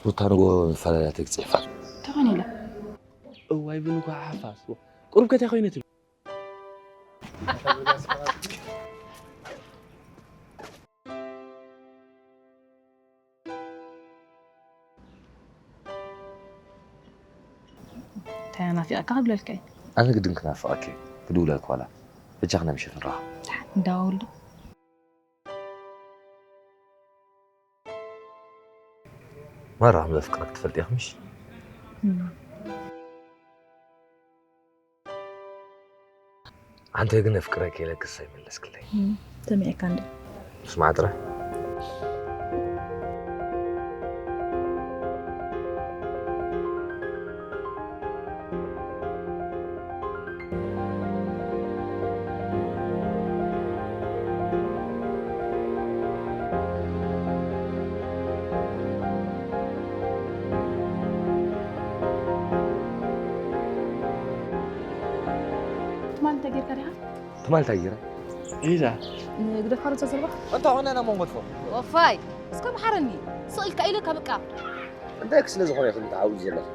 ሩታ ንጎ መፈላለያ ተግጽ ይፋል። ተኾን ኢላ። እዋይ ብንኳ ሓፋስ። ቁሩብ ከታ ኮይነ ትብል። እንታይ ናፊቕካ ክብለልካ እዩ። ኣነ ግድን ክናፍቐኪ ክድውለልክ ዋላ በጃ ክና ምሸት ንራኸብ። እንዳውሉ ማራ ከም ዘፍቅረክ ትፈልጥ ኢኺ ምሽ? ኣንተ ግን ኣፍቅረክ ኢለክስ ኣይመለስክለይ። ሰሚዕካ እንደ ስማዕ ጥራይ። ትማል እንታይ ጌርካ ዲኻ? ትማል እንታይ ጌረ? ሊዛ ንግደፋ ዶ ተዘርባ? እንታ ኾነ ናብ መንጎ ትኾን ወፋይ እስከ መሓረኒ ስቕ ኢልካ ኢለካ በቃ እንታይ ክስለ ዝኾነ ኢኹም ተዓውዩ ዘለኹም?